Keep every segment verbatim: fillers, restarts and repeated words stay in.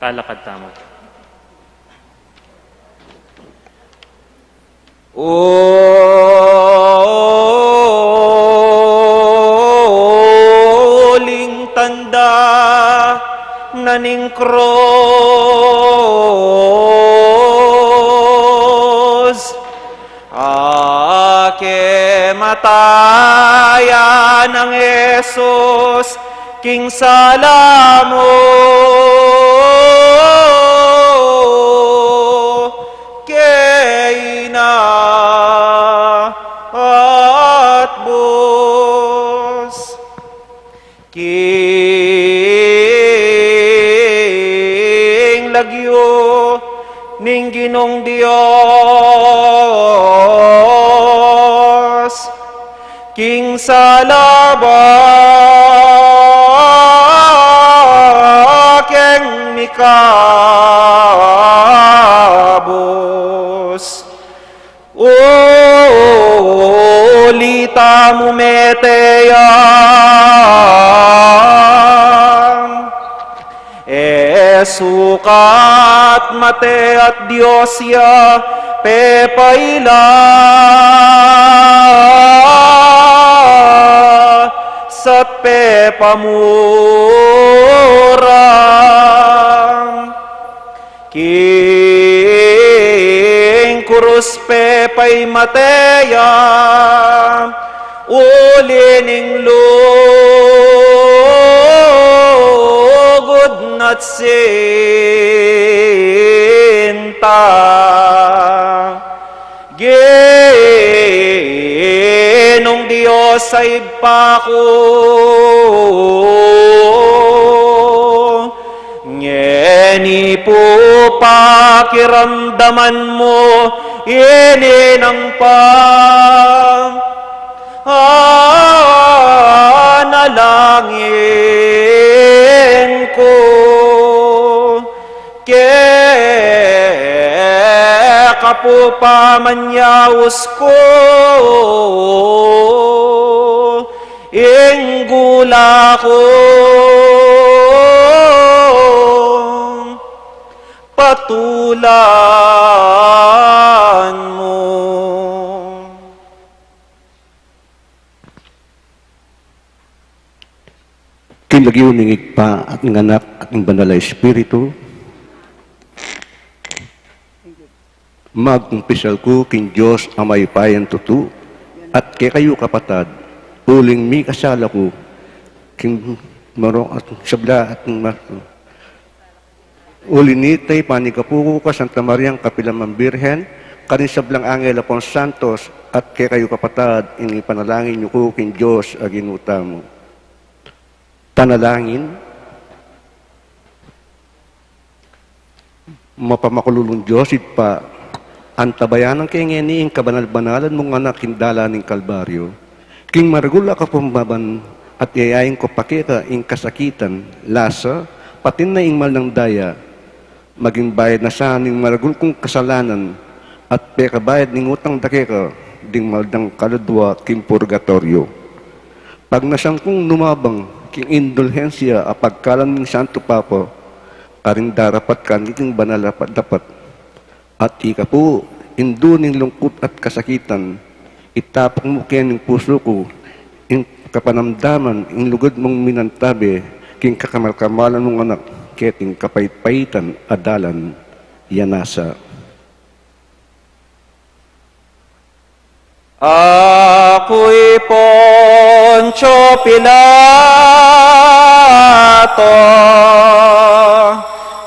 Talakad tamu. Uling tanda na ning krus, a kematayan nang Jesus king sala mu, keni na at bus. King lagyu ning Ginung Dios, king sala ba keng mikabus. Uli tamu mete yang, e sukat mate at Dios ya pepailas at pepamura. King krus pe paimate ya, uli ning lugud na't sinta. Ginung Dios a Ibpa ku, ngeni pu pakiramdaman mu ini nang panalangin ku. Keka pu pamanyaus ku ing gula ku, patulan mu. King lagyu ning Ibpa at ning Anak at ning Banal a Espiritu. Magkumpisal ku king Dios a mayupayang tutu, at kekayu kapatad, uling mikasala ku king marok at sabla at ma-, uli nita, panyawad ku kang Santa Mariang kapilan man Birhen, karing sablang angel ampong santos, at kekayu kapatad, ing ipanalangin yu ku king Dios a Ginu tamu. Panalangin. Mapamakalulung Dios Ibpa, antabayanan ke ngeni ing kabanal-banalan mung Anak king dalan ning Kalbaryo. King maragul a kapambaban at yayain ku pa keka ing kasakitan, lasa, pati na ing mal nang daya, maging bayad na sa ning maragul kung kasalanan at pekabayad ning utang da keka ding mal dang kaladua king purgatoryo. Pagnasan kung numabang king indulhensya a pagkalam ning Santo Papa, karing darapat kaniting banal a dapat. At ika pu, indu ning lungkut at kasakitan, itapuk mu kening pusu ku ing kapanamdaman ing lugud mung minantabe king kakamal-kamalan mung Anak, keting kapait-paitan a dalan. Yana sa. Aku i Poncio Pilato,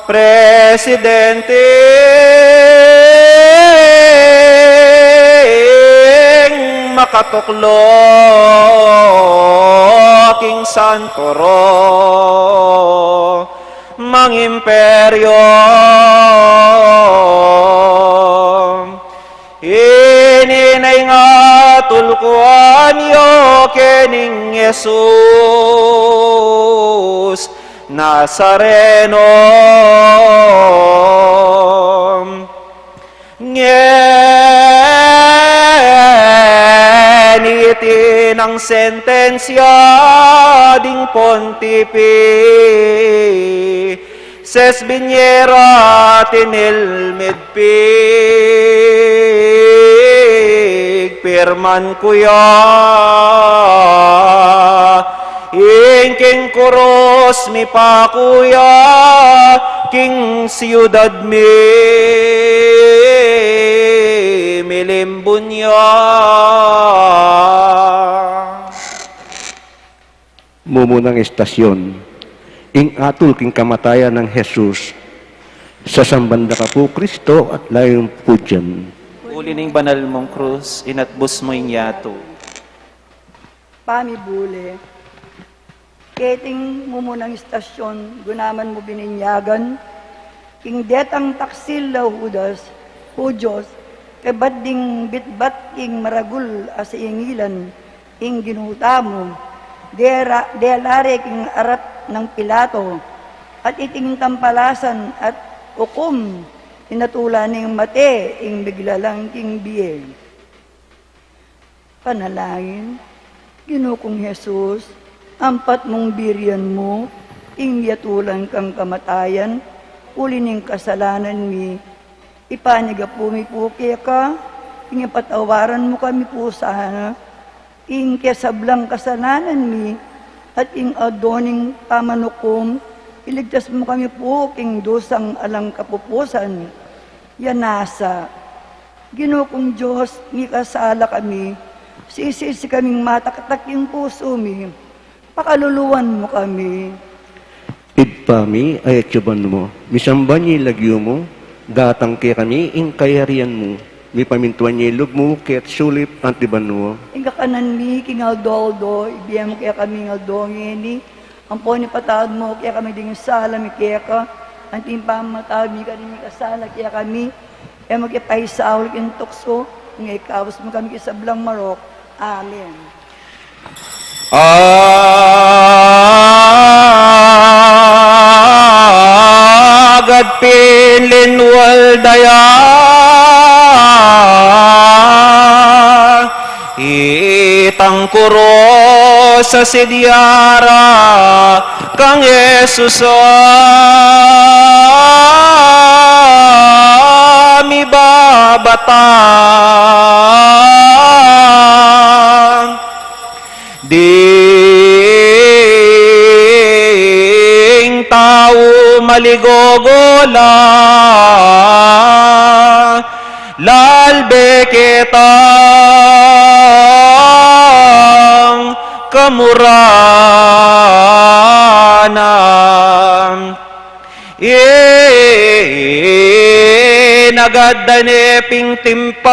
presidente ing makatuklo king Santo Ro-, mang Imperio. Ini na ing atul ku anyo kening Jesus Nazareno. Ngeni iti nang sentensya ding pontipi Ses binie ra tinilmid pigpirman ku ya, ing king kurus mipaku ya, king siudad mi milimbun ya. Mumunang istasyon, ing atul king kamatayan nang Jesus. Sasamban da ka pu, Kristo, at layun pu dyan. Uli ning banal mung krus, inatbus mu ing yatu. Pamibule. Keting mumunang istasyon, gunaman mu bininyagan king detang taksil a Judas, Judios, kabat ding bitbat king maragul a singilan ing Ginu tamu, dera, dela re king arap nang Pilato, at iting tampalasan at ukum, inatula ning mate ing biglalang king bie. Panalangin. Ginu kung Jesus, ampat mung birian mu ing miatulan kang kamatayan uli ning kasalanan mi. Ipanyawad mi pu keka, ing patawaran mu kami pu sana ing kesablang kasalanan mi, at ing aldo ning pamanukum, iligtas mu kami pu king dusang alang kapupusan. Yana sa. Ginu kung Dios, mikasala kami, sisisi kaming mataktak ing pusu mi, pakaluluan mu kami. Ibpa mi, atsu ka banua, misamban ya ing lagyu mu, datang kekami ing kayarian mu, mipamintuan ya ing lub mu keti sulip anti banua. Ing kakanan mi king aldo-aldo ibie mu kekami king aldo ngeni, ampon ipatawad mu kekami ding sala mi keka, anti ing pamamatawad mi karing mikasala kekami. E mu ke paisaul king tuksu, nune ikabus mu kami king sablang marok. Amen. Agad pin linwal da ya itang kurus a sidya ra kang Jesus a mibabatang. Ding tau maligogola, lalbe ketang kamuranan. Inagad da ne pin timpak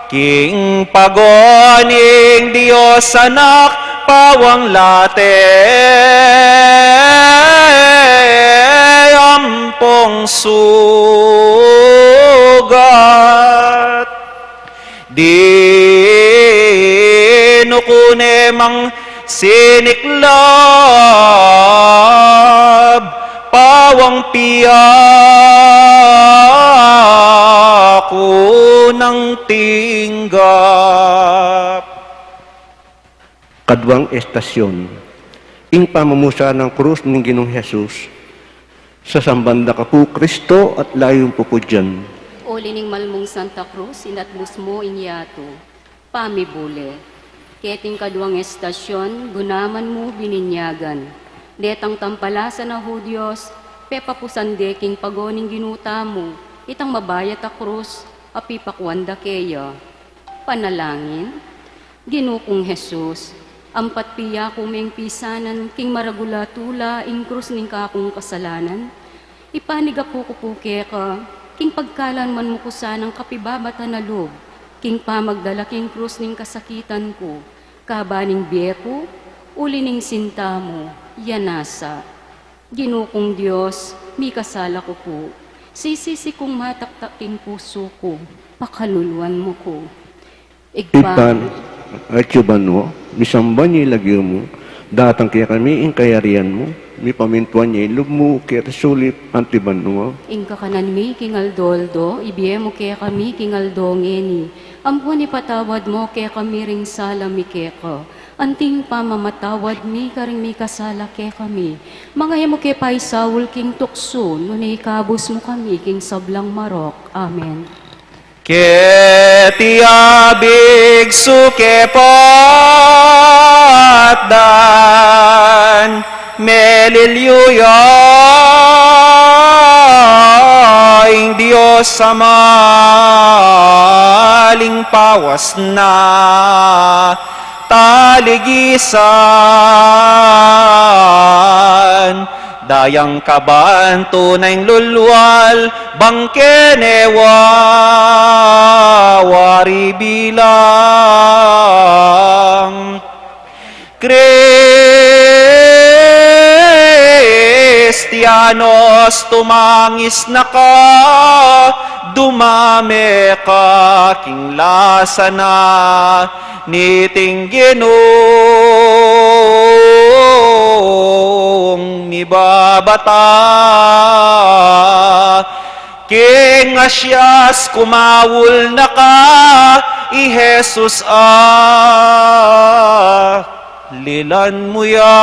king pago ning Dios Anak, pawang late ampong sugat. Dinu ku ne mang siniklab, pawang piaku nang tinggap. Kaduang estasyon, ing pamamusan nang krus ning Ginung Jesus. Sasamban da ka pu, Kristo, at layun pu dyan. Uli ning malmung Santa Cruz, inatbus mu ing yatu. Pamibule. Keting kaduang estasyon, gunaman mu bininyagan. Detang tampalasan a Hudios, pepapusan de king pago ning Ginu tamu itang mabayat a krus a pipakuan da keya. Panalangin. Ginu kung Jesus, ampat piyaku meng pisanan king maragul a tula ing krus ning kakung kasalanan, ipanigapu ku pu keka king pagkaluan mu ku sanang kapibabatan a lub king pamagdala king krus ning kasakitan ku, kaba ning bie ku, uli ning sinta mu. Yana sa. Ginu kung Dios, mikasala ku pu. Sisisi kung mataktak king pusu ku, pakaluluan mu ku. Ibpa Ibpa mi, atsu ka banua, misamban ya ing lagyu mu, datang kekami ing kayarian mu, mipamintuan ya ing lub mu keti sulip anti banua. Ing kakanan mi king aldo-aldo ibie mu kekami king aldo ngeni, ampon ipatawad mu kekami ring sala mi keka, Anting pamamatawad mi karing mikasala kekami, manga e mu ke paisaul king tuksu, nune ikabus mu kami king sablang marok. Amen. Keti abig su kepatdan, melilyu ya ing Dios Ama, aling pawas na taligisan, dayang kaban tunay lulwal, bang kene wari bilang Kristianos. Tumangis na ka, dumame ka king lasa na niting Ginung mibabata. King asias kumaul na ka, i Jesus, alilan mu ya.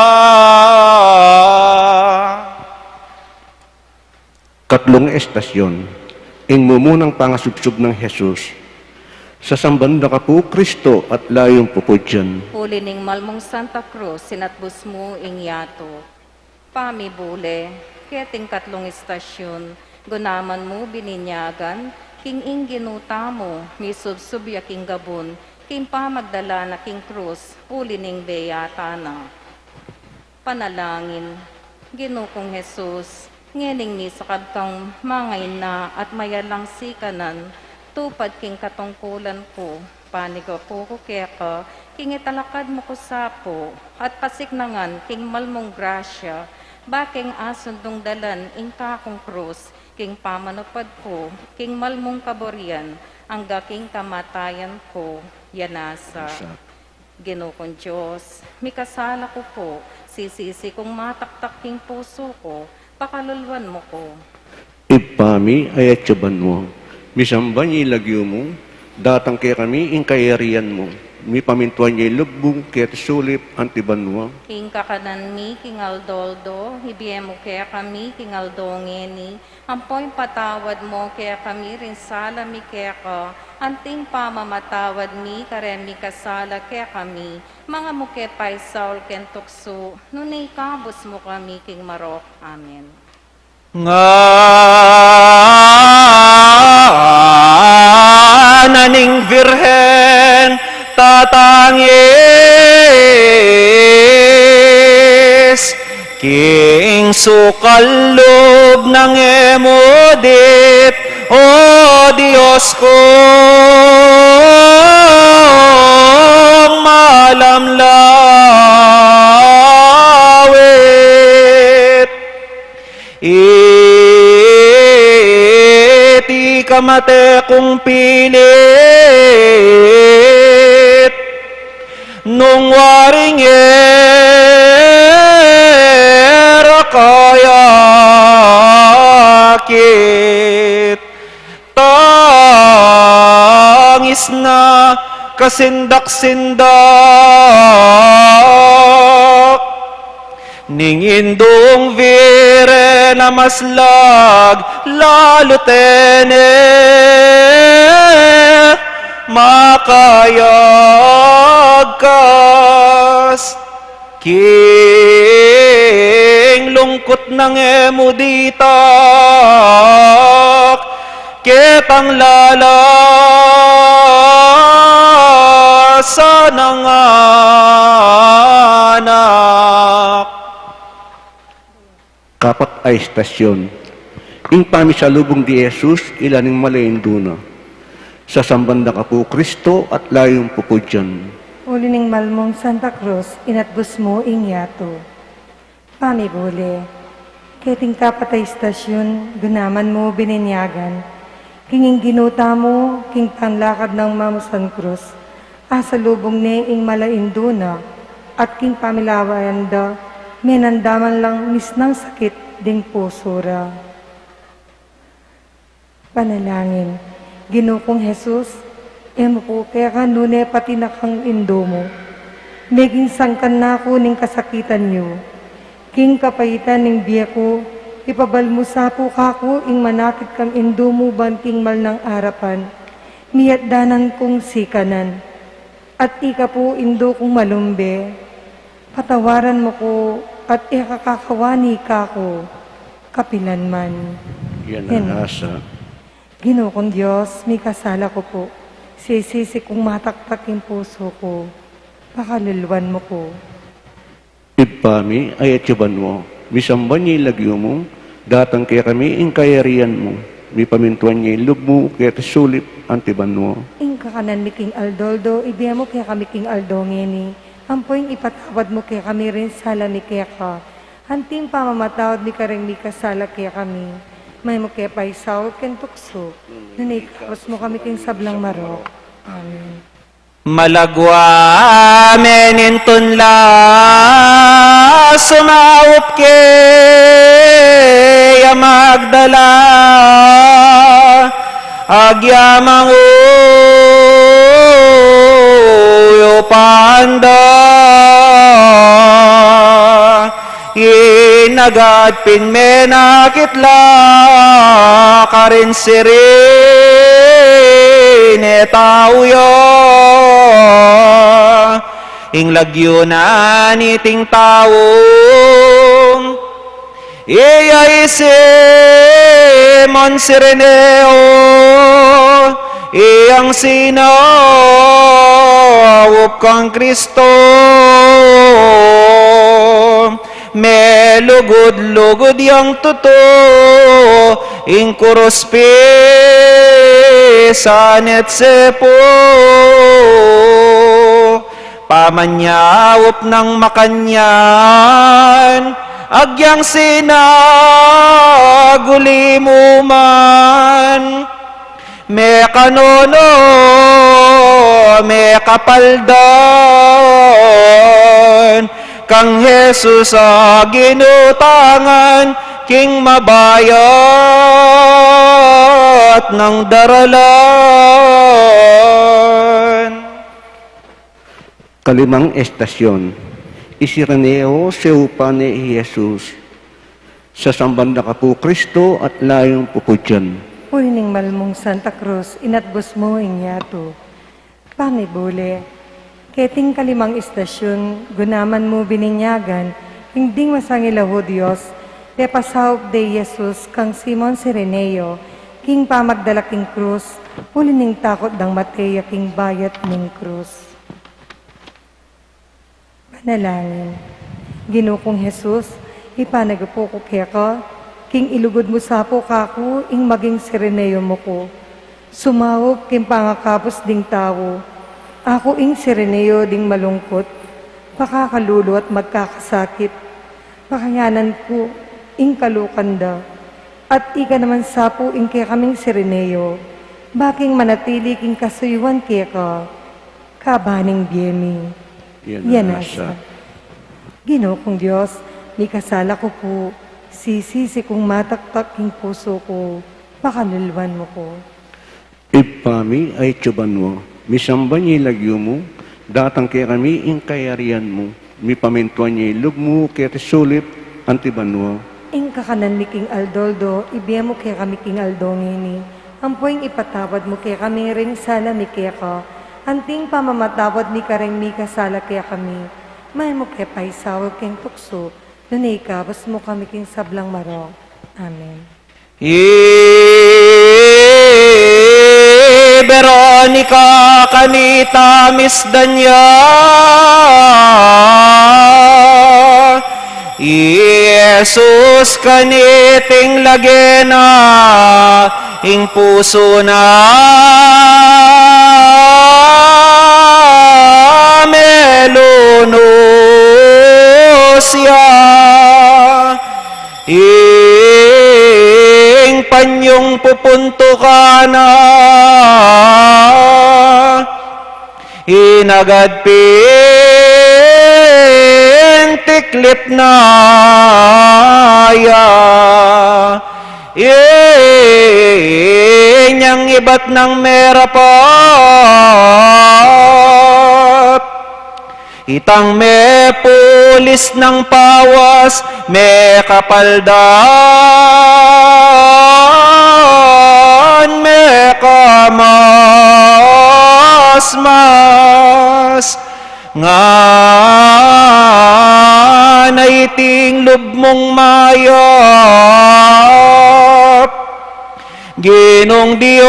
Katlung estasyon, ing mumunang pangasubsub nang Jesus. Sasamban da ka pu, Kristo, at layung pupudyan. Uli ning malmung Santa Cruz, inatbus mu ing yatu. Pamibule, keting katlung estasyon, gunaman mu bininyagan, king ing Ginu tamu, misubsub ya king gabun, king pamagdala na king krus, uli ning beyata na. Panalangin. Ginu kung Jesus, ngening misakab kang mangaina at mayalang sikanan, tupad king katungkulan ku, panigapu ku keka, king italakad mu ku sa pu, at pasiknangan king malmung grasya, bakeng asundung dalan ing kakung krus, king pamanupad ku, king malmung kaburian, angga king kamatayan ku, ya nasa. Nasa. Ginu kung Dios, mikasala ku pu, sisisi kung mataktak king pusu ku, pakaluluan mu ku. Ibpa mi, atsu ka banua, misamban ya ing lagyu mu, datang kekami ing kayarian mu, mipamintuan ya ing lub mu keti sulip anti banua. Ing kakanan mi king aldo-aldo, ibie mu kekami king aldo ngeni, ampo ipatawad mu kekami ring sala mi keka, anting pamamatawad mi kareng mikasala kekami, manga e mu ke paisaul king tuksu, nune ikabus mu kami king marok. Amen. Ngana ning Virgen tatangis, king sukal lub nang e mu dit, O Dios kung malamlawit. Iti kamate kung pilit, nung waring e ra kayakit, tangis na kasindak-sindak. Ning Indung Virgen a maslag, lalu tene makayagkas. King lungkut nang e mu ditak, ketang lalasan a anak. Kapat a istasyon. Ing pamisalubung di Jesus, ila ning mala indu na. Sasamban da ka pu, Kristo, at layung pupudyan. Uli ning malmung Santa Cruz, inatbus mu ing yatu. Pamibule. Keting kapat a istasyon, gunaman mu bininyagan. King ing Ginu tamu, king panglakad nang mamusan krus, asalubung ne ing mala indu na, at king pamilawayan da, menandaman lang misnang sakit ding pusu ra. Panalangin. Ginu kung Jesus, e mu pu keka nune pati na kang indu mu. Meging sangkan na ku ning kasakitan yu. King kapaitan ning bie ku, ipabal mu sa pu kaku ing manakit kang indu mu ban king mal nang arapan, miyatdanan kung sikanan. At ika pu indu kung malumbe, patawaran mu ku at e ka kakawani kaku kapilan man. Yan ang asa. Ginu kung Dios, mikasala ku pu. Sisisi kung mataktak ing pusu ku. Pakaluluan mu ku. Ibpa mi, atsu ka banua, misamban ya ing lagyu mu, datang kekami ing kayarian mu, mipamintuan ya ing lub mu keti sulip anti banua. Ing kakanan mi king aldo-aldo, ibie mu kekami king aldo ngeni, ampo ing ipatawad mu kekami ring sala mi keka, anti ing pamamatawad mi karing mikasala kekami. E mu ke paisaul king tuksu, nune ikabus mu kami king sablang marok. Amen. Malagwa me nintun la sumaup keya magdala, agyamang uyupan da. Inagad pin menakit la karin sirin e tau ya. Ing lagyu na niting tau, iya i Simon Cireneo, iyang sinaup kang Kristo. Melugud-lugud yang tutu, ing kurus pisan e tsepu. Pamanyaup nang makanyan, agyang sinag uling mu man. Mekanu no, mekapaldan kang Jesus a ginutangan king mabayat nang daralan. Kalimang estasyun, i Cireneo, siyaupan ne i Jesus. Sasamban da ka pu Kristo at layung pupudyan. Uli ning mal mung Santa Cruz, inatbus mu ing yatu. Pamibule, keting kalimang estasyun, gunaman mu bininyagan ing ding masangil a Hudios, pepasaup de i Jesus kang Simon Cireneo, king pamagdala king krus, uli ning takut dang mate ya king bayat ning krus. Panalangin. Ginu kung Jesus, ipanagupu ku keka, king ilugud mu sa pu kaku ing maging Cireneo mu ku. Sumaup king pangakabus ding tau. Aku ing Cireneo ding malungkut, pakakalulu at magkakasakit. Pakayanan ku ing kalukan da. At ika naman sa pu ing kekaming Cireneo, ba king manatili king kasuyuan keka kaban ning bie mi. Yan ang nasa. Ginu kung Dios, mikasala ku pu, sisisi kung mataktak king pusu ku, pakaluluan mu ku. Ibpa mi, atsu ka banua, misamban ya ing lagyu mu, datang kekami ing kayarian mu, mipamintuan ya ing lub mu keti sulip anti banua. Ing kakanan mi king aldo-aldo, ibie mu kekami king aldo ngeni. Ampo ing ipatawad mu kekami ring sala mi keka, anti ing pamamatawad mi karing mikasala kekami. E mu ke paisaul king tuksu, nune ikabus mu kami king sablang marok. Amen. I Veronica kanita misdan ya i Jesus kaniting lage na, ing pusu na melunus ya. Ing panyung pupuntukan na, inagad pin tiklip na ya. Inyang ibat nang merapat, Itang mepulis nang pawas, mekapaldan, mekamasmas, ngana iting lub mung mayap, Ginung Dios,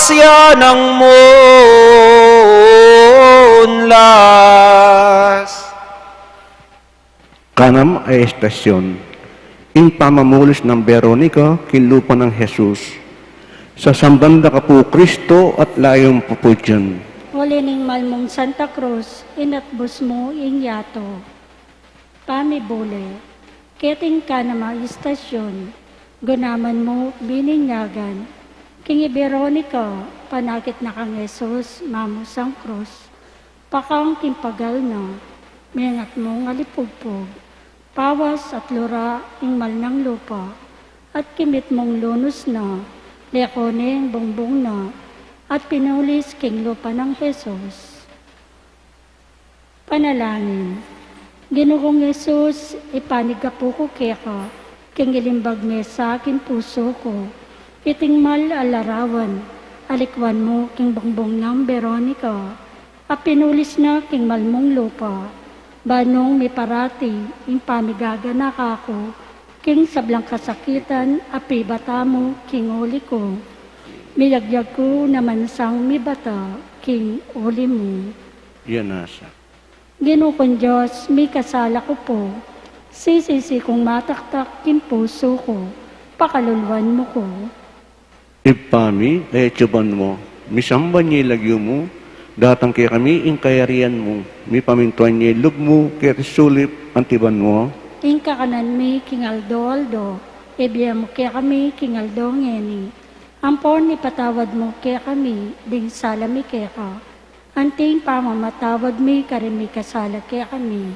ya nang munlas. Kanam a estasyon, ing pamamulis nang Veronica king lupa nang Jesus. Sasamban da ka pu Kristo at layun pu pu dyan. Uli ning mal mung Santa Cruz, inatbus mu ing yatu. Pamibule. Keting kanam a estasyon, gunaman mu bininyagan king i Veronica, panakit na kang Jesus mamusang krus, pakang king pagal na, mengat mung alipugpug, pawas at lura ing mal nang lupa, at kimit mung lunus na, leko ne ing bungbung na, at pinulis king lupa nang Jesus. Panalangin. Ginu kung Jesus, ipanigapu ku keka king ilimbag mesa king pusu ku iting mal a larawan a likwan mu king bungbung nang Veronica a pinulis na king mal mung lupa, ban nung miparati ing pamigaganaka ku king sablang kasakitan a pibata mu king uli ku, miyagyag ku naman sang mibata king uli mu. Yan nasa. Ginu kung Dios, mikasala ku pu, sisisi kung mataktak king pusu ku, pakaluluan mu ku. Ibpa mi, a atsu banua, misamban ya ing lagyu mu, datang kekami ing kayarian mu, mipamintuan ya ing lub mu keti sulip anti banua. Ing kakanan mi king aldo-aldo, ibie mu kekami king aldo ngeni, ampon ipatawad mu kekami ding sala mi keka, anti ing pamamatawad mi karing mikasala kekami.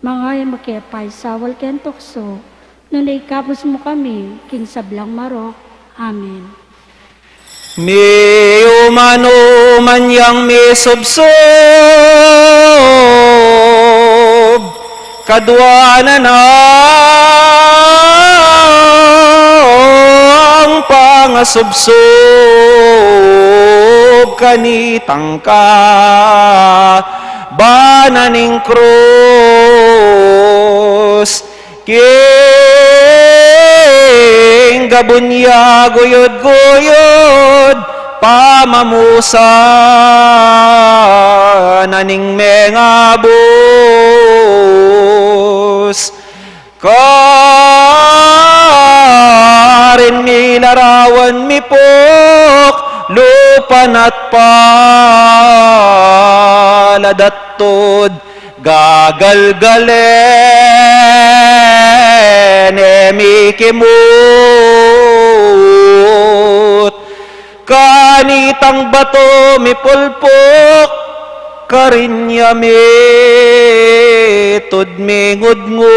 Manga e mu ke paisawal king tuksu, nune ikabus mu kami king sablang marok. Amen. Miyumanu man yang misubsub, kadua na nang pangasubsub kanitang kabanan ning krus. King gabun ya guyud-guyud, pamamusan na ning mengabus. Karin milarawan mipuk, lupa na't palad at tud, gagalgalen e mikimut. Kanitang batu mipulpuk, karin ya mitud mingudngud.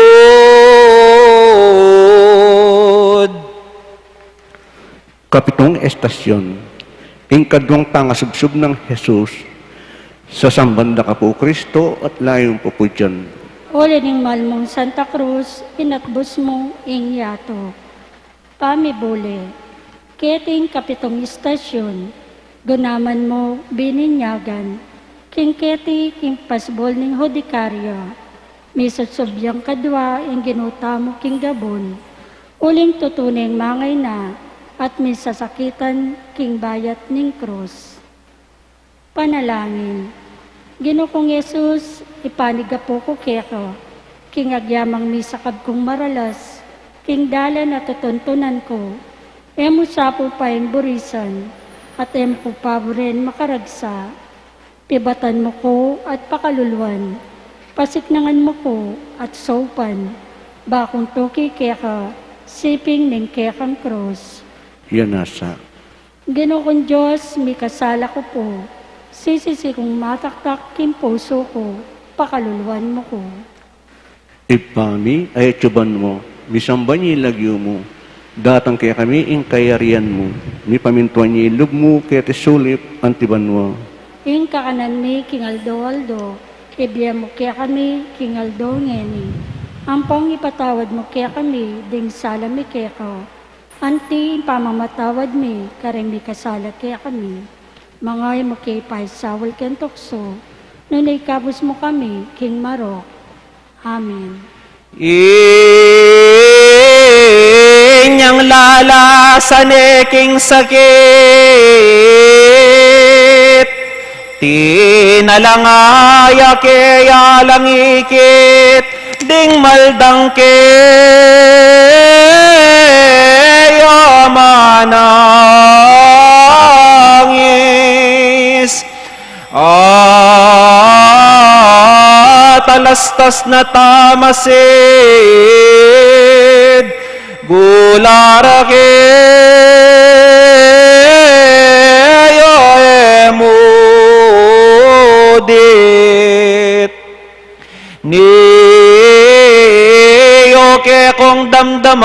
Kapitung estasyon, ing kaduang pangasubsub nang Jesus, sasamban da ka pu Kristo at layun pu pu dyan. Uli ning mal mung Santa Cruz, inatbus mu ing yatu. Pamibule. Keting kapitung estasyon, gunaman mu bininyagan king keti king pasbul ning hudikarya, misubsub yang kadua ing Ginu tamu king gabun, uling tutu neng mangayna at misasakitan king bayat ning krus. Panalangin. Ginu kung Jesus, ipanigapu ku keka king agyamang misakab kung maralas king dalan a tutuntunan ku, e mu sa pu paiburisan at e mu ku paburen makaragsa. Pibatan mu ku at pakaluluan, pasiknangan mu ku at saupan, bakung tuki keka siping ning kekang krus. Yan nasa. Ginu kung Dios, mikasala ku pu, sisisi kung mataktak king pusu ku, pakaluluan mu ku. Ibpa mi, a atsu banua, misamban ya ing lagyu mu, datang kekami ing kayarian mu, mipamintuan ya ing lub mu keti sulip anti banua. Ing kakanan mi king aldo-aldo, ibie mu kekami king aldo ngeni. Ampong ipatawad mu kekami ding sala mi keka, anti ing pamamatawad mi karing mikasala kekami. Manga e mu ke paisaul king tuksu, nune ikabus mu kami king marok. Amen. Inyang lalasan ne king sakit, tinalangaya ke ya langikit, ding maldang ke ya manangis. At alastas na tamasid, gulara ke ya e mu dit. Nio ke kong damdaman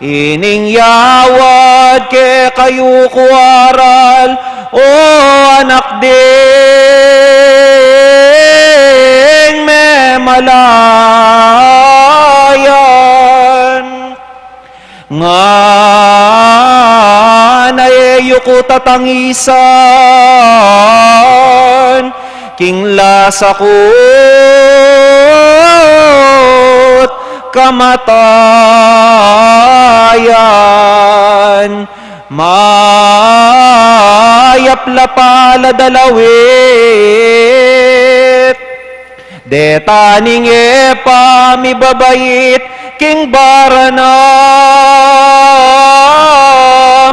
ining yawad kekayu ku aral, o anak ding memalayan. Ngana e yu ku tatangisan king lasa ku't kamatayan. Mayap la pala dalawit, deta ning e pa mibabait king bara na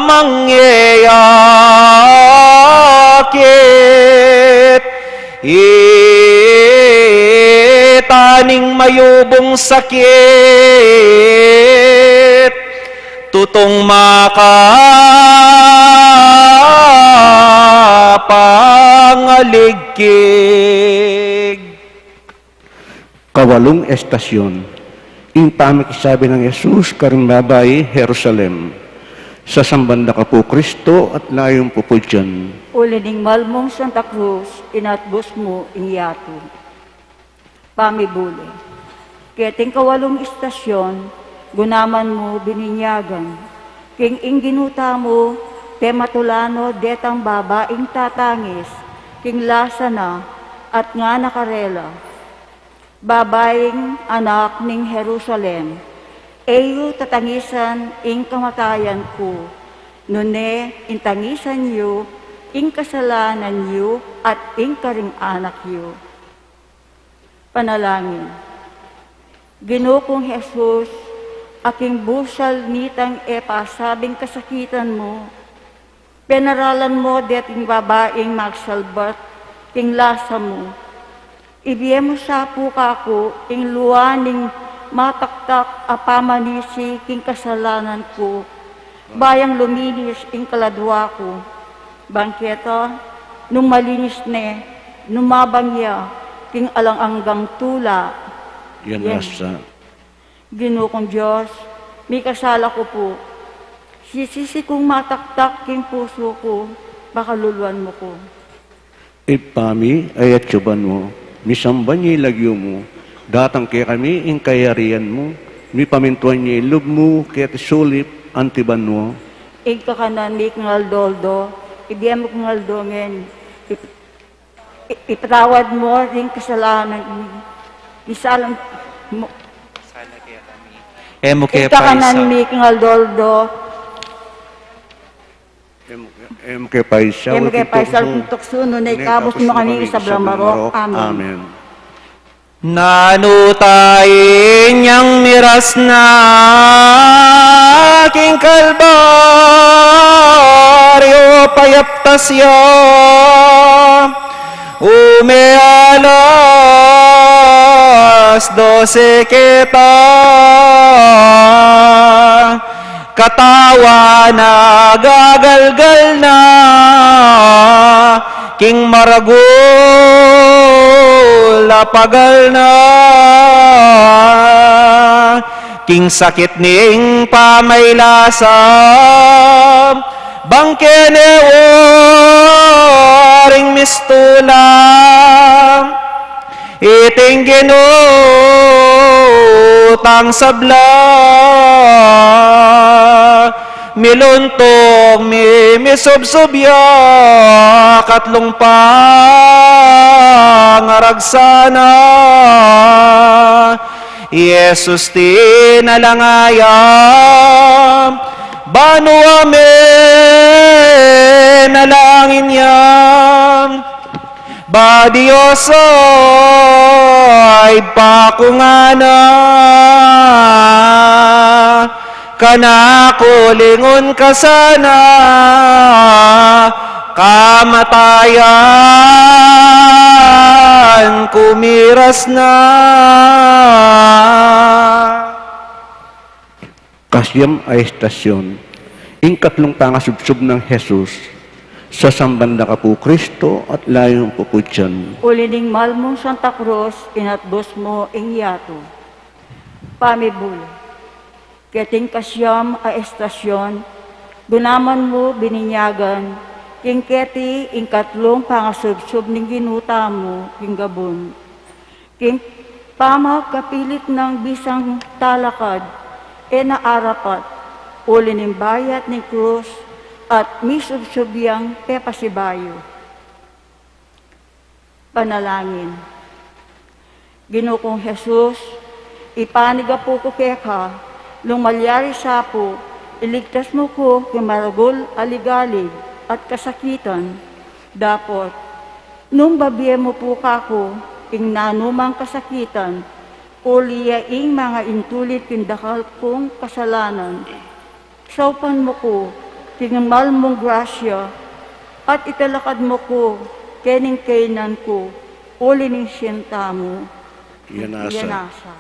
mangeyakit. Ita ning mayubung sakit, tutung makapangaligkig. Kawalung estasyon. Ing pamikisabi nang Jesus karing babai Jerusalem, sasamban da ka pu Kristo at layun pu pudyan. Uli ning mal mung Santa Cruz, inatbus mu ing yatu. Pamibule. Keting kawalung istasyon, gunaman mu bininyagan king ing Ginu tamu, pematula no detang babaing tatangis king lasa na at ngana karela, Babaing anak ning Jerusalem, e yu tatangisan ing kamatayan ku, nune ing tangisan yu ing kasalanan yu at ing karing anak yu. Panalangin. Ginu kung Jesus, aking busal nitang e pasabing kasakitan mu, penaralan mu deting babaing magsalbat king lasa mu. Ibie mu sa pu kaku ing lua ning mataktak a pamanisi king kasalanan ku, ba yang luminis ing kaladua ku. Bang keta, nung malinis ne, numabang ya king alang anggang tula. Yan. Yan. Asta. Ginu kung Dios, mikasala ku pu. Sisisi kung mataktak king pusu ku, pakaluluan mu ku. Ibpa mi, a atsu ka banua, misamban ya ing lagyu mu, datang kekami ing kayarian mu, mipamintuan ya ing lub mu keti sulip anti banua. Ing kakanan mi king aldo-aldo, ibie mu king aldo ngeni. Ip-, i-, ipatawad mu ring kasalanan mi. Misalang mu. E mu ke paisaul. Ing kakanan mi king aldo-aldo. E mu ke, e mu ke paisaul king tuksu, nune ikabus mu kami king sablang marok. Amen. Nanu ta inyang miras na king Kalbaryo, payaptas ya, ume alas dose keta. Katawan na gagalgal na, king maragul a pagal na, king sakit ning pamaylasa, Bang kene waring mistula, iting Ginu tang sabla, miluntung mi, misubsub ya, katlung pangaragsa na. I Jesus tinalangaya, banua menalangin ya, ba Dios a Ibpa ku ngana, kanaku lingun ka sana, kamatayan ku miras na. Kasiam a estasyon. Ing katlung pangasubsub nang Jesus, sasamban da ka pu Kristo at layung pupudyan. Uli ning mal mung Santa Cruz, inatbus mu ing yatu. Pamibule. Keting kasiam a estasyon, gunaman mu bininyagan, king keti ing katlung pangasubsub ning Ginu tamu king gabun. King pamagkapilit nang bisang talakad, e na arapat, uli ning bayat ning krus, at misubsub yang pepasibayu. Panalangin. Ginu kung Jesus, ipanigapu ku keka, nung malyari sa pu, iligtas mu ku king maragul a ligalig at kasakitan. Dapot, nung babie mu pu kaku ing nanumang kasakitan, uli ya ing manga intulid king dakal kung kasalanan, saupan mu ku king mal mung grasya, at italakad mu ku kening kainan ku, uli ning sinta mu. Yan nasa. Yan nasa.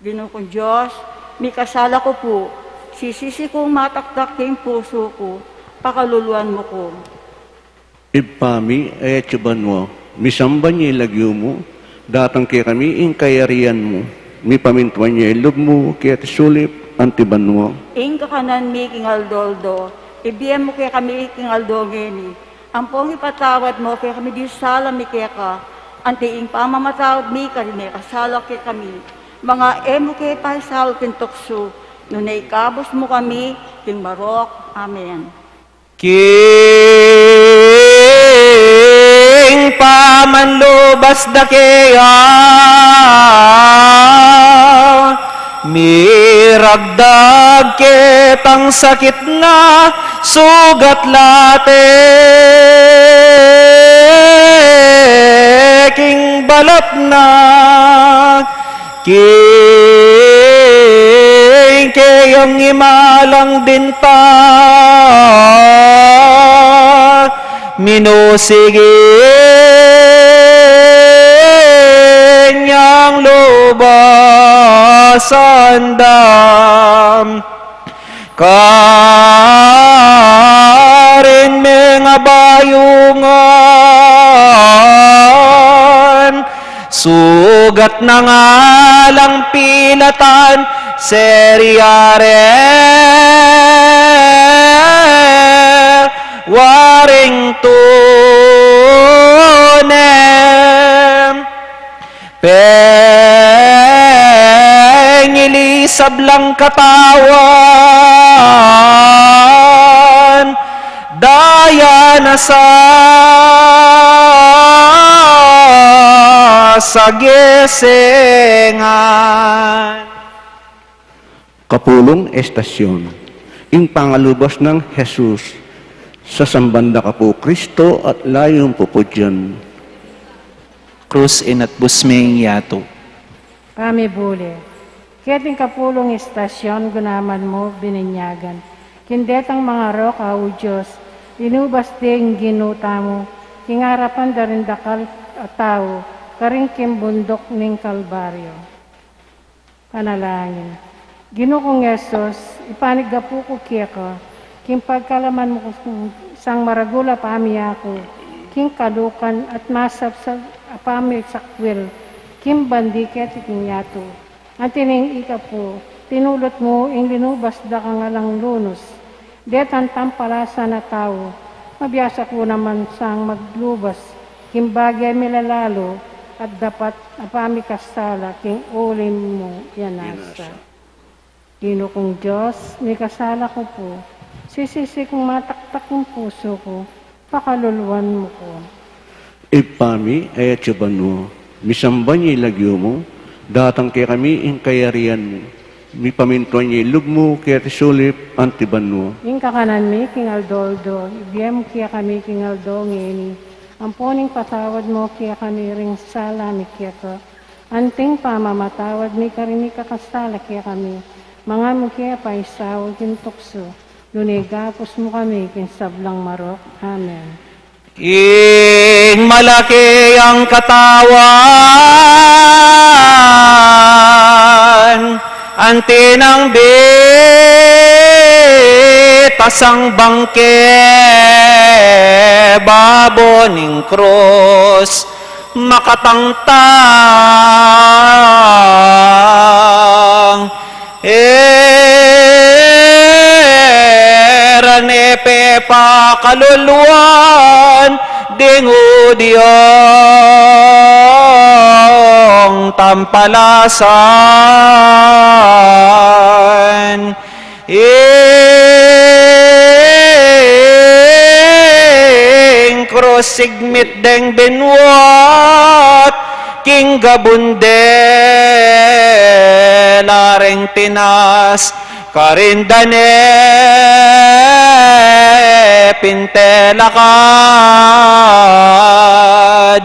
Ginu kung Dios, mikasala ku pu, sisisi kung mataktak king pusu ku, pakaluluan mu ku. Ibpa mi, a atsu banua, misamban ya ing lagyu mu, datang kekami ing kayarian mu, mipamintuan ya ing lub mu keti sulip anti banua. Ing kakanan mi king aldo-aldo, ibie mu kekami king aldo ngeni, ampong ipatawad mu kekami ding sala mi keka, anti ing pamamatawad mi karing mikasala kekami, manga e mu ke paisaul king tuksu, nune ikabus mu kami king marok. Amen. King pamanlubas da keya, miragdag ketang sakit na sugat late king balat na. King keyang imalang dinta, minusig inyang lubas a andam. Karin mengabayungan, sugat na ngalang pilatan, seryare waring tunem. Pengili sablang katawan, daya na sa sagesengan. Kapulung estasyon. Ing pangalubas nang Jesus, sasamban da ka pu Kristo at layung pupudyan. Krus, inatbus me ing yatu. Pamibule. Keting kapulung estasyon, gunaman mu bininyagan king detang mangarok a Judios, inubas de ing Ginu tamu king arapan da ring dakal a tau karin king bunduk ning Kalbaryo. Panalangin. Ginu kung Jesus, ipanigapu ku keka king pagkalaman mu ku sang maragul a pamiyaku king kalukan at masapsap a pamisakwil king bandi keti king yatu. Anti ning ika pu, tinulut mu ing linubas da kang alang lunus, Detang tampalasan a tau, mabiasa ku naman sang maglubas king bage milalalu at dapat a pamikasala king uli mu, Yanasa. Ginu kung Dios, mikasala ku pu, sisisi kung mataktak ing pusu ku, pakaluluan mu ku. Ibpa mi, atsu ka banua, misamban ya ing lagyu mu, datang kekami ing kayarian mu, mipamintuan ya ing lub mu keti sulip anti banua. Ing kakanan mi king aldo-aldo, ibie mu kekami king aldo ngeni, ampon ipatawad mu kekami ring sala mi keka, anting pamamatawad mi karing mikakasala kekami, manga e mu ke paisaul king tuksu, nune ikabus mu kami king sablang marok. Amen. Ing malaki yang katawan, anti nang bitasang bangke, babo ning krus, makatangtang. E ra ne pepakaluluan ding udyang tampalasan. Ing krus sigmit deng binuat king gabun de la reng tinas, karin da ne pintelakad.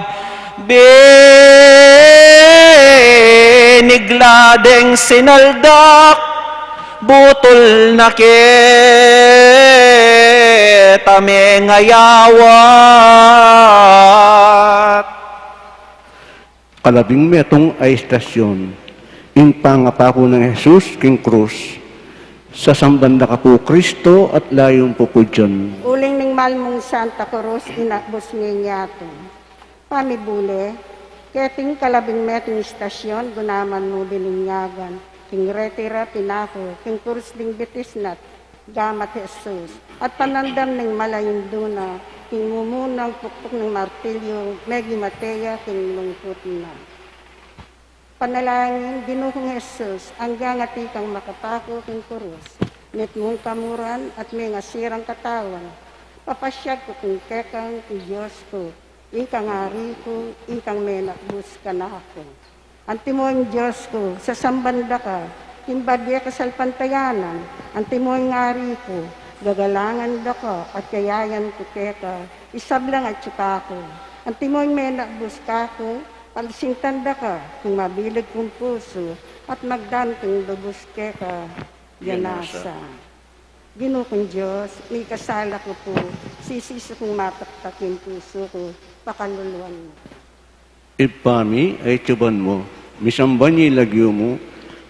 Binigla deng sinaldak, butul na keta mengayawat. Kalabing metung a istasyon. Ing pangapaku nang Jesus king krus. Sasamban da ka pu Kristo at layun pu pu dyan. Uling ning mal mung Santa Cruz, inakbus me ing yatu. Pamibule, keting kalabing metung istasyon, gunaman mu bininyagan king reti ra pinaku king krus ding bitis nat gamat Jesus, at panandam ning malayun duna king mumunang pukpuk ning martilyu, meging mate ya king lungkut na. Panalangin, Ginung Jesus, anggang atiu kang makapaku king krus, mitmung kamuran at mengasirang katawan, papasyag ku king kekang, king Dios ku, ikang Ari ku, ikang menakbus kanaku. Antimo ing Dios ku, sasamban da ka king bage kasalpantayanan, antimo ing Ari ku, gagalangan da ka at yayayan ku keka ing sablang atyu kaku. Antimo ing menakbus kaku, pagsintan da ka king mabilug kung pusu at magdam king lubus keka. Yanasa. Ginung Dios, mikasala ku pu, sisisi kung mataktak ing pusu ku, pakaluluan mu. Ibpa mi, atsu ka banua, misamban ya ing lagyu mu,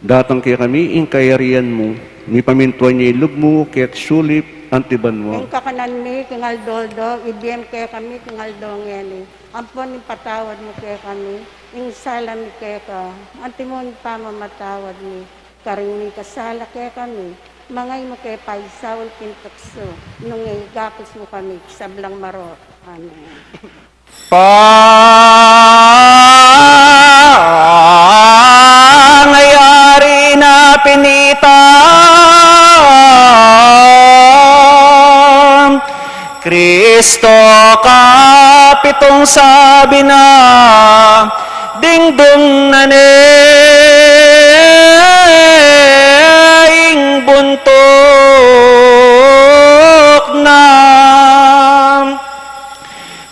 datang kekami ing kayarian mu, mipamintuan ya ing lub mu keti sulip anti banua. Ing kakanan mi king aldo-aldo, ibie mu kekami king aldo ngeni, ampon ipatawad mu kekami ing sala mi keka, antimo ing pamamatawad mi karing mikasala kekami, manga e mu ke paisaul king tuksu, nune ikabus mu kami king sablang marok. Amen. Pangayari na pinitam, Kristo kapitung sabi na, dingdung na ne ing buntuk na.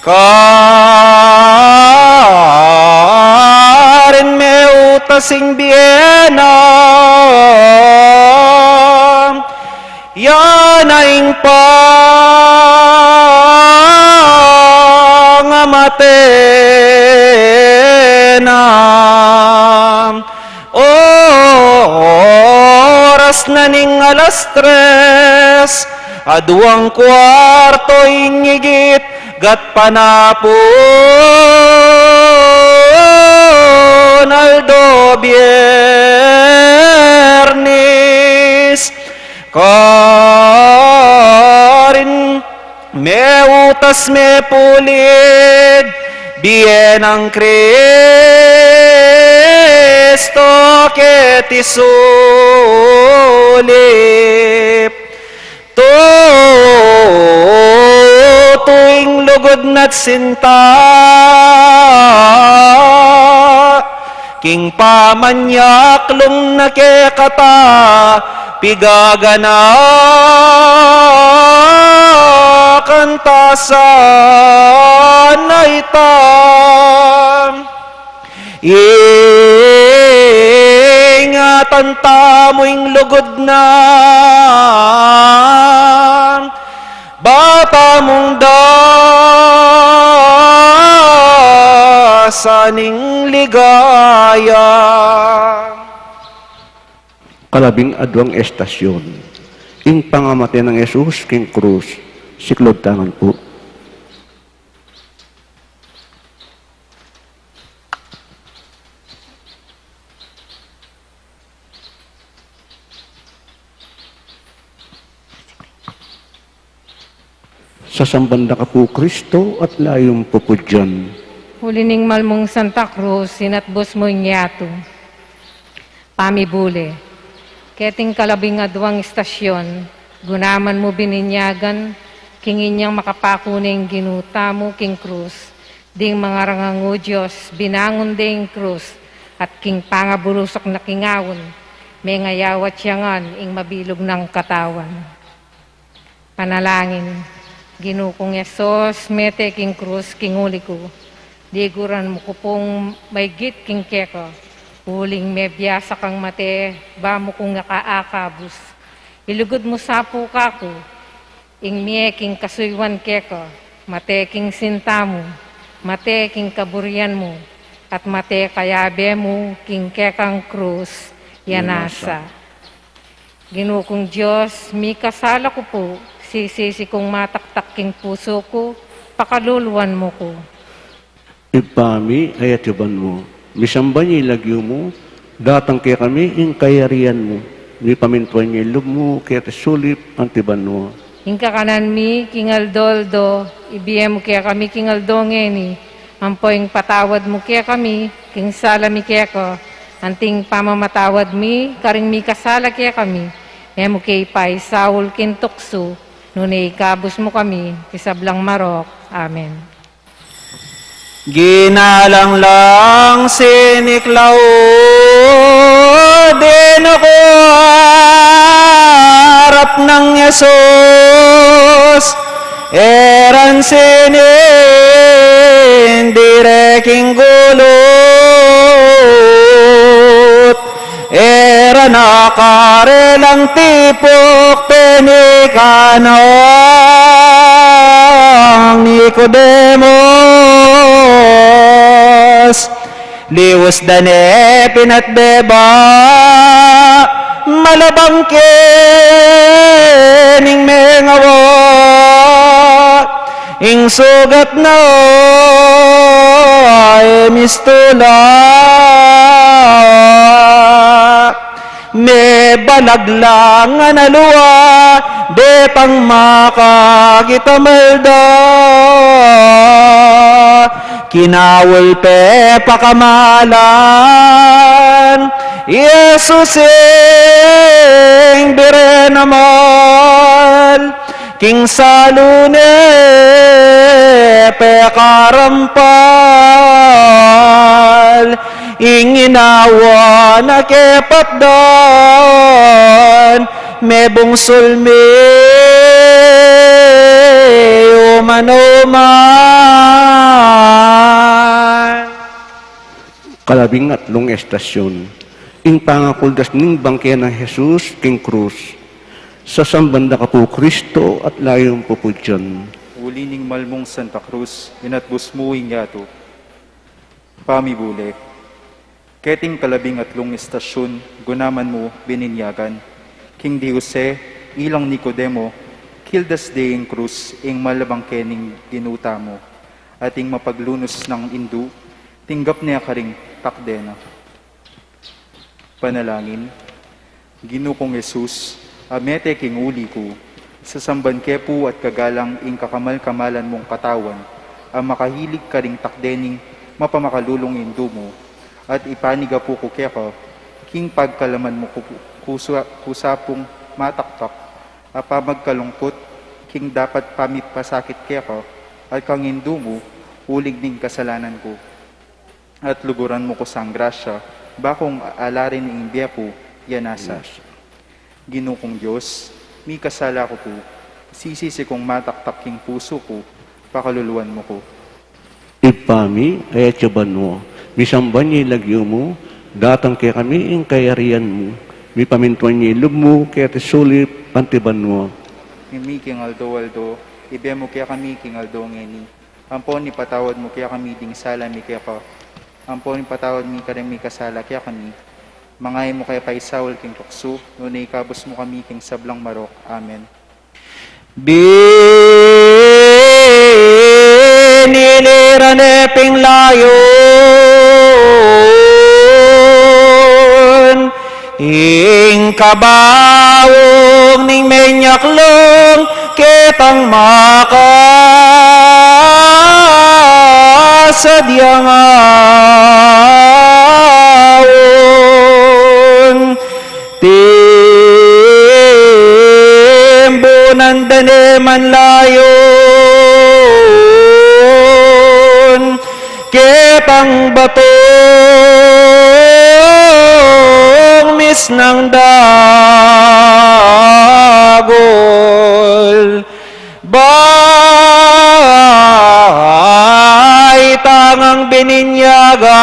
Karin me utas ing bie na, ya na ing pangamate na. Oras na ning alas tres, aduang kuarto ing igit, gatpanapun, aldo Biernis. Ka Atas mepulid, bie nang Kristo keti sulip. Tutu ing lugud na't sinta, king pamanyaklung na kekata, pigaganakan ta sana ita. Ingatan tamu ing lugud na, ba tamung dasan ing ligaya. Kalabing aduang estasyon, ing pangamate nang Jesus king krus. Siklaud tamu ngan pu. Sasamban da ka pu Kristo at layum pupudyan. Uli ning mal mung Santa Cruz, inatbus mu ing yatu. Pamibule. Keting kalabing aduang istasyon, gunaman mu bininyagan, king inyang makapaku ne ing Ginu tamu king krus, ding mangarangang Hudyos, binangun de ing krus, at king pangabulusuk na kingaun, mengayawat ya ngan ing mabilug nang katawan. Panalangin. Ginu kung Jesus, mete king krus king uli ku. Diguran mu ku pung maigit king keka, uling mebiasa kang mate, ba mu kung akaakabus. Ilugud mu sa pu kaku ing mie king kasuyuan keka, mate king sinta mu, mate king kaburian mu, at mate kayabe mu king kekang krus, ya nasa. Ginu kung Dios, mikasala ku pu, sisisi kung mataktak king pusu ku, pakaluluan mu ku. Ibpa mi, a atsu banua, misamban ya ing lagyu mu, datang kekami ing kayarian mu, mipamintuan ya ing lub mu keti sulip anti banua. Ing kakanan mi king aldo-aldo, ibie mu kekami king aldo ngeni, ampo ing patawad mu kekami king sala mi keka, anti ing pamamatawad mi karing mikasala kekami, e mu ke ipaisaul king tuksu, nune ikabus mu kami king sablang marok. Amen. Ginalang lang siniklaud, dinu ku arap nang Jesus, e ran sinindire king gulut, e ran akarelang tipuk, penikanang Nicodemus, lius da ne pinatbeba, malabang ke ning mengawa, ing sugat na e mistula. Mebalag lang a nalua, de pang makakita malda, kinaul pe pakamalan, Jesus ing bire na mal, king salu ne pekarampal, ing inawa na kepatdan, mebungsul mi uman-uman. Kalabing atlung estasyon, ing pangakuldas ning bangke nang Jesus king krus. Sasamban da ka pu Kristo at layum pupudyan. Uli ning mal mung Santa Cruz, inatbus mu ing yatu. Pamibule. Keting kalabing atlung estasyun, gunaman mu bininyagan, king di Jose ilang Nicodemo, kildas de ing krus, ing malabang kening Ginu tamu, at ing mapaglunus nang indu, tinggap ne karing takde na. Panalangin. Ginu kung Jesus, a mete king uli ku, Sasamban ke pu at kagalang ing kakamal-kamalan mung katawan, a makahilig karing takde ning mapamakalulung Indu mu, at ipanigapu ku keka, king pagkalaman mu ku, kusa, kusa pung mataktak, a pamagkalungkut, king dapat pamipasakit keka, at kang Indu mu, uling ning kasalanan ku. At luguran mu ku sang grasya, ba kung alarin ing bie ku, ya nasa. Yes. Ginu kung Dios, mikasala ku pu, sisisi kung mataktak king pusu ku, pakaluluan mu ku. Ibpa mi, a atsu ka banua, misamban ya ing lagyu mu, datang kekami ing kayarian mu, mipamintuan ya ing lub mu, keti sulip, anti banua. Ing mi king aldo-aldo, ibie mu kekami king aldo ngeni. Ampon ipatawad mu kekami ding sala mi keka. Ampon ipatawad mi kareng mikasala kekami. Manga e mu ke paisaul king tuksu, nune ikabus mu kami king sablang marok. Amen. Binili ra ne ping layun ing kabaung ning menyaklung ketang makasadyang aun. Timbunan da ne man layun ketang batung misnang dagul. Bayu tang bininyagan,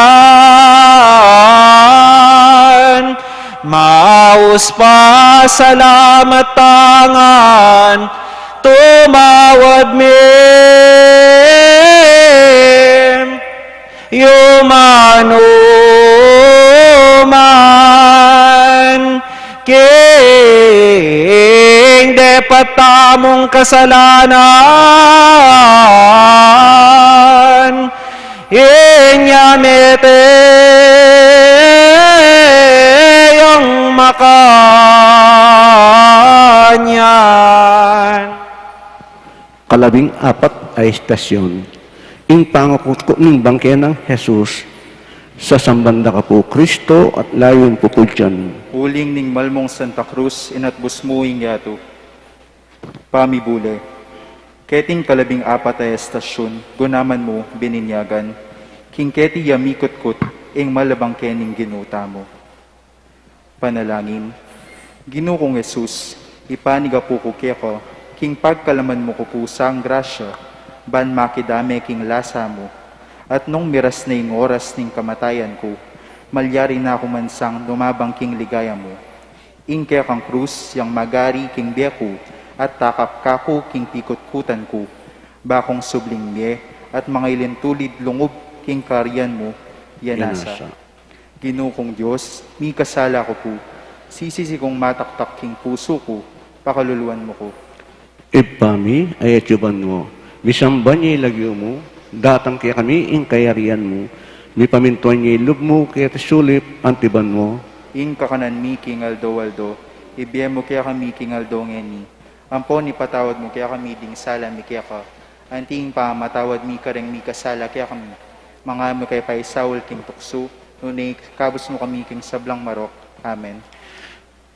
maus pasalamat tang tumawad mi. Yuman uman king depat tamung kasalanan, inya mete yang makanyan. Kalabing apat a estasyon. Ing pangakutkut ning bangke nang Jesus. Sasamban da ka pu, Kristo, at layun pupudyan. Uling ning malmung Santa Cruz, inatbus mu ing yatu. Pamibule. Keting kalabing apat a estasyun, gunaman mu, bininyagan, king keti ya mikutkut, ing malabang kening Ginu tamu. Panalangin. Ginu kung Jesus, ipanigapu ku keka, king pagkalaman mu ku pu sang grasya, ban makidame king lasa mu, at nung miras na ing oras ning kamatayan ku, malyari na ku man sang lumabang king ligaya mu. Ing kekang krus yang magari king bie ku, at takap kaku king pikutkutan ku, ba kung subling mie, at mangailintulid lungub king kayarian mu, ya nasa. Ginu kung Dios, mikasala ku pu, sisisi kung mataktak king pusu ku, pakaluluan mu ku. Ibpa mi, a atsu ka banua, misamban ya ing lagyu mu, datang kekami ing kayarian mu, mipamintuan ya ing lub mu keti sulip anti banua. Ing kakanan mi king aldo-aldo, ibie mu kekami king aldo ngeni. Ampon ipatawad mu kekami ding sala mi keka, anti ing pamamatawad mi kareng mikasala kekami. Manga e mu ke paisaul king tuksu, nune ikabus mu kami king sablang marok. Amen.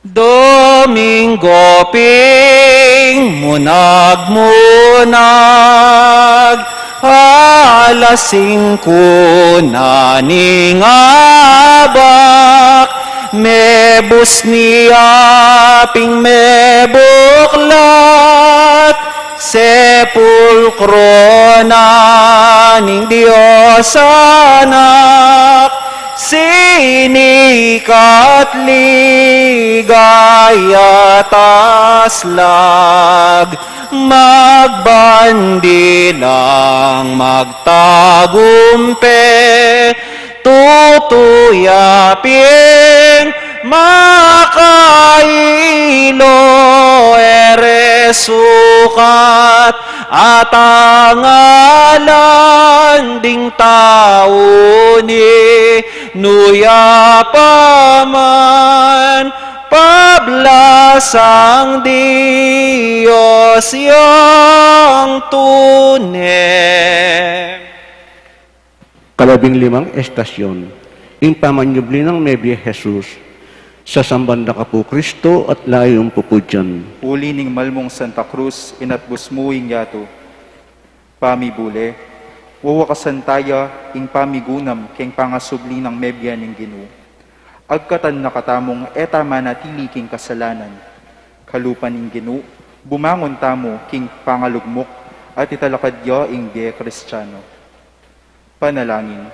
Domingo pin munag-munag, alas singku na ning abak, mebus ni Aping mebuklat, sepulkro na ning Dios Anak, sinikat ligaya taslag, magbandilang magtagumpe, tutu ya pin makailu, e re sukat at a ngalan ding tau ni nu ya pa man Pablasang Dios yang tune. Kalabing limang estasyon, ing pamanyubli nang mebie Jesus. Sasamban da ka pu, Kristo, at layun pu pu dian. Uli ning malmung Santa Cruz, inatbus mu ing yatu. Pamibule, wawakasan taya ing pamigunam keng pangasubli nang mebie ning Ginu. Agkatan na katamung e ta manatili king kasalanan. Kalupa ning Ginu, bumangun tamu king pangalugmuk at italakad ya ing bie Kristiano. Panalangin.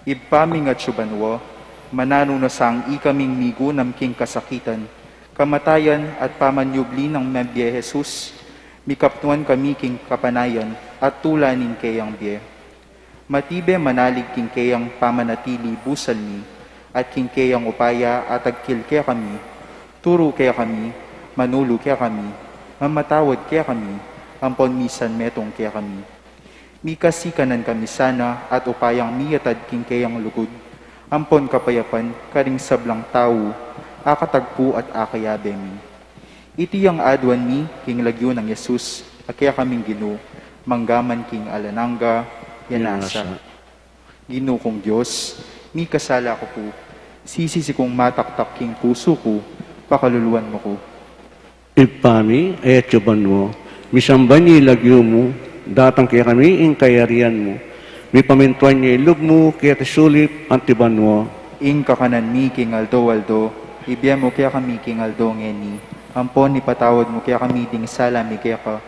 Ibpa ming atsu banua, mananu na sang ikaming migunam king kasakitan, kamatayan at pamanyubli nang mebie Jesus, mikapnuan kami king kapanayan at tula ning keyang bie. Matibe manalig king keyang pamanatili busal mi, at king keyang upaya atagkil kekami, turu kekami, manulu kekami, mamatawad kekami, ampon misan metung kekami. Mikasikanan kami sana at upayang miyatad king keyang lugud, ampon kapayapan karing sablang tau, akatagpu at akayabe mi. Iti yang aduan mi king lagyu nang Jesus, a kekaming Ginu, manggaman king alang angga. Yan nasa. Ginu kung Dios, mikasala ku pu, sisisi kung mataktak king pusu ku, pakaluluan mu ku. Ibpa mi, a atsu banua, misamban ya ing lagyu mu, datang kekami ing kayarian mu, mipamintuan ya ing lub mu, keti sulip anti banua. Ing kakanan mi king aldo-aldo, ibie mu kekami king aldo ngeni, ampon ipatawad mu kekami ding sala mi keka,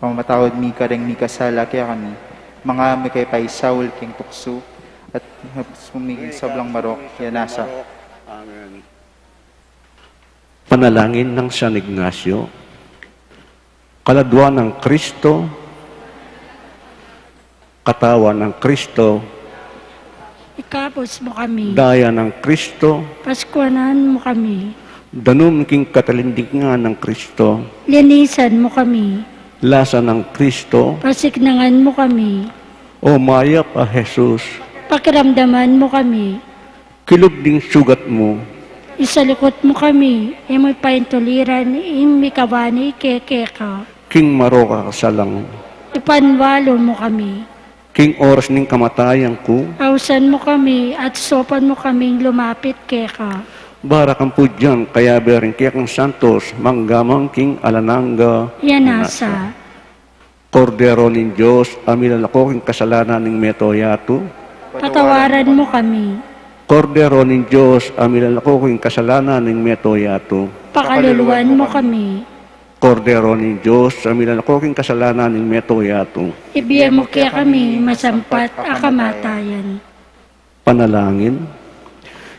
pamamatawad mi kareng mikasala kekami, manga e mu ke paisaul king tuksu, at iabus mu kami king sablang marok. Yan nasa. Amen. Panalangin nang San Ignacio. Kaladua nang Kristo, katawan nang Kristo, ikabus mu kami. Daya nang Kristo, paskuanan mu kami. Danum king katalindingan nang Kristo, linisan mu kami. Lasa nang Kristo, pasiknangan mu kami. O mayap a Jesus, pakiramdaman mu kami. Kilub ding sugat mu, isalikut mu kami, e mu paintuliran ing mikabani kekeka. King marok a kasalang, ipanwalu mu kami. King oras ning kamatayan ku, ausan mu kami at saupan mu kaming lumapit keka. Bara kang pudyan kayabe ring kekang santos, manggaman king alang angga. Yan nasa. Kordero ning Dios, a milalako king kasalanan ning meto yatu, patawaran mu kami. Kordero ning Dios, a milalako king kasalanan ning meto yatu, pakaluluan mu kami. Kordero ning Dios, a milalako king kasalanan ning meto yatu, ibie mu kekami masampat a kamatayan. Panalangin.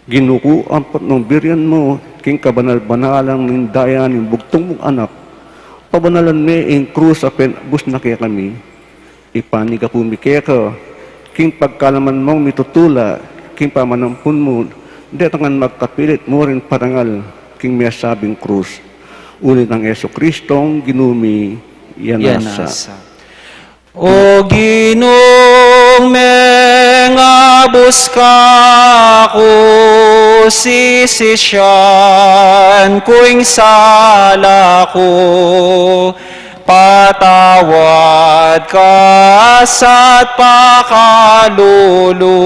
Ginu ku, ampon nung birian mu king kabanal-banalan ning daya ning bugtung mung Anak, pabanalan me ing krus a penabus na kekami. Ipanyawad mi keka king pagkalaman mung mitutula king pamanampun mu, detang ngan magkapilit mu ring parangal king mesabing krus. Uli nang Jesucristong Ginu mi. Yan nasa. O Ginung mengabus kaku, sisisian ku ing sala ku, patawad ka sa at pakalulu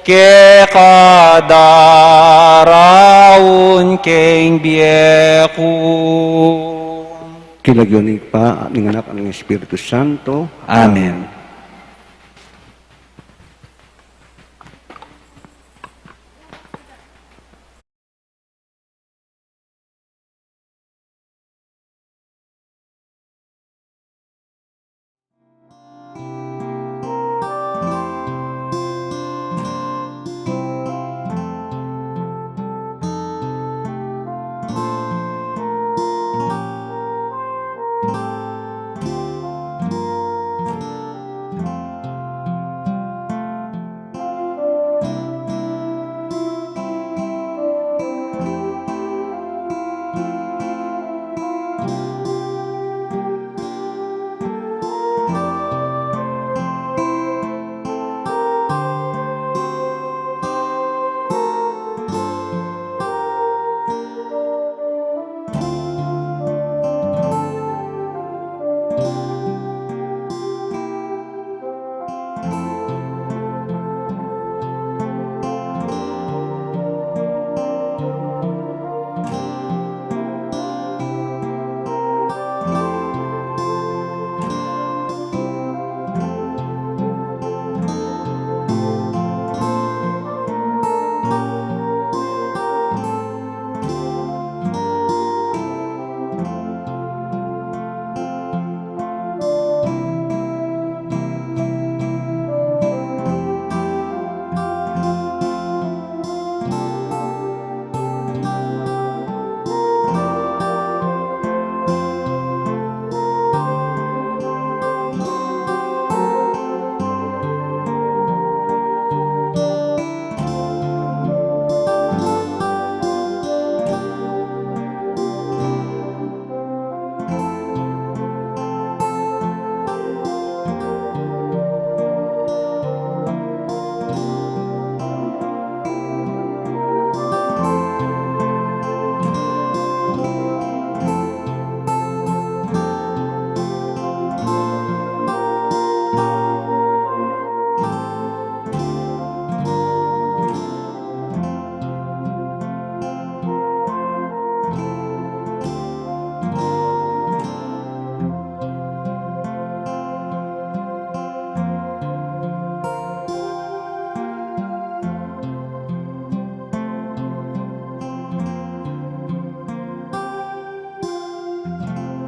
keka daraun king bie ku. King lagyu ning Ibpa, ning Anak, ning Espiritu Santo. Amen.